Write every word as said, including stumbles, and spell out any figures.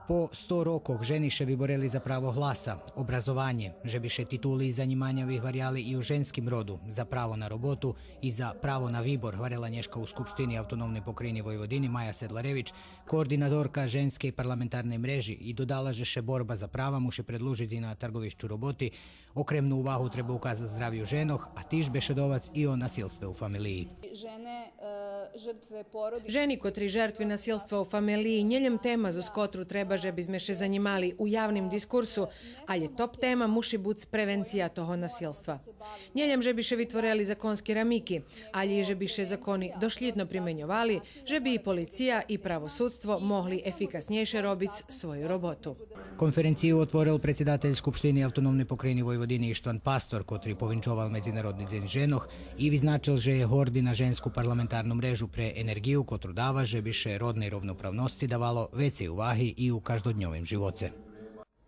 По сто рокох жени ше виборели за право гласа, образованє, же би ше титули и занїманя вигваряли и у женским роду, за право на роботу и за право на вибор, гварела нєшка у Скупштини Автономней покраїни Войводини Мая Седларевич, координаторка Женскей парламентарней мрежи, и додала же ше борба за права муши предлужиц и на тарговищу роботи, окремну увагу треба указац здравю женох, а тиж бешедовац и о насилстве у фамелиї. Жени котри жертви насилства у фамелиї нє лєм тема зоз котру треба же би зме ше занїмали у явним дискурсу, алє топ тема муши буц превенция того насилства. Нє лєм же би ше витворели законски рамики, алє и же би ше закони дошлїдно применьовали, же би и полиция и правосудство могли ефикаснєйше робиц свою роботу. Конференцию отворел предсидатель Скупштини Автономней покраїни Войводини Иштван Пастор, котри повинчовал Медзинародни дзень женох и визначел же є горди на Женску парламентарну мрежу пре енерґию котру дава же би ше родней ровноправносци давало вецей уваги и у каждодньовим живоце.